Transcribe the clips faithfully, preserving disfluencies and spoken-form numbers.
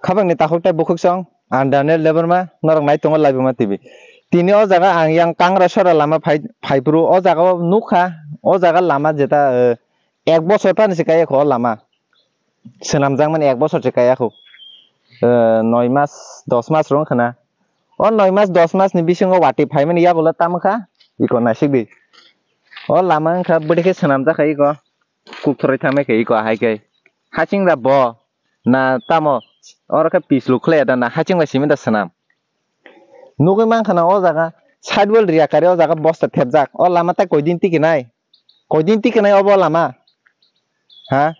Habangni takhuk tei bukhuk song, ang Daniel Debbarma, norok nai tongo Laibuma T V. Tini o jaga ang yang Kangrasora lama phai, phaiphuru, o jaga o nukha, o jaga lama jeta, eh, ek bosor phano se kaiya kho o lama. Swnamjakmani ek bosor se kaiya kho. Eh, noi mas, dos mas rwng khna. O noi mas, dos mas ni bisingo watwi phaimani yagulo tamo kha, iko naisik di. O lama wngkha bwdikhe swnamjak kha iko, kukthorwi tangmai kha iko ahai khe. Hachingra bo, na tamo oro khe pitch luk khlai ya da na haching bai simi da swnam. Nugwi mankha na o jaga sidewall riya kari o jaga bosta thepjak. O lama tai koidin tikinai? Koidin tikinai obo lama? Ha?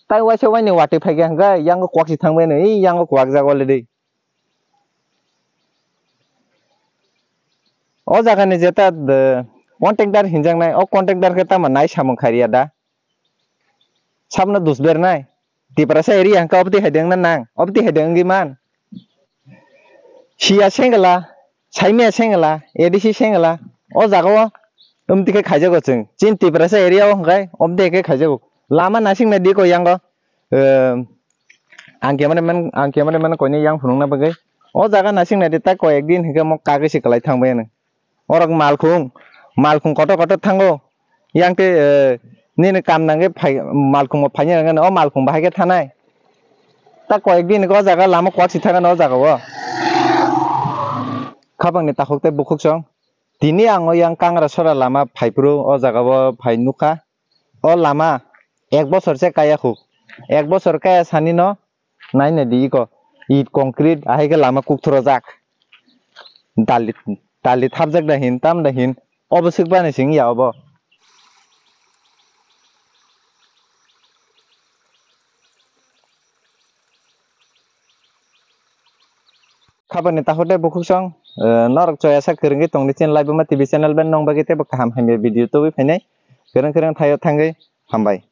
Tai waisa waini watwi phaikha hwnkhe yango kwak si thangbai no, ei yango kwak jak already. O jaga ni jeta, eh, contractor hinjaknai, o contractor khe tamo nai samung khairiya da? Sabno dus bernai. Tiprasa area hwnkhe obotwi hai de wngna nang, obotwi hai de wngwi man. Siya sengla, saimaya sengla, A D C sengla, o jaga o umtwi khe khaijago chwng. Chini Tiprasa area o hwnkhe obotwi khe khaijago. Lama nasing nai di ko yango, eh, ang cameraman, ang cameraman koini yang phunukna bagwi. O jaga nasing nai di, ta koi ek din hwnkhe mo kagwi se kwlai thangbai ano. Orok malkhung, malkhung kotor kotor thango. Yang tei, eh, nini kam nangkhe phai, malkhung bo phaina nangkhe, o malkhung bahai khe thanai. Ta koyek din o jaga lama kwak si thangkha o jaga o. Khapangni takhuk tei bukhuk song. Tini ang o yang Kangrasora lama phaiphuru o jaga o phai nukha. O lama ek bosor se kaya khu. Ek bosor kaya sani no Nai nai di iko, it concrete ahai khe lama kukthorojak. Dali, dali thapjak da hin, tam da hin, obo swk bani sing ya obo. Khapani takhuk tei bukhuk song, eh, norok choya sa kwrwngwi tongdi chini Laibuma T V channel bai nong bagwi teibo kaham hamya video tubui phainai. Kwrwng kwrwng thaio thangwi hambai.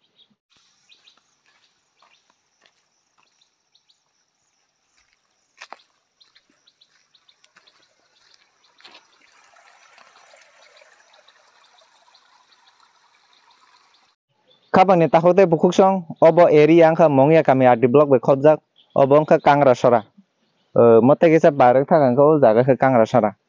Khapangni takhuk tei bukhuk song, obo area wngkha Mongya kami R D block bai khopjak, obo wngkha Kangrasora. O, mwtai kisa bar wngkha, o jaga khe Kangrasora.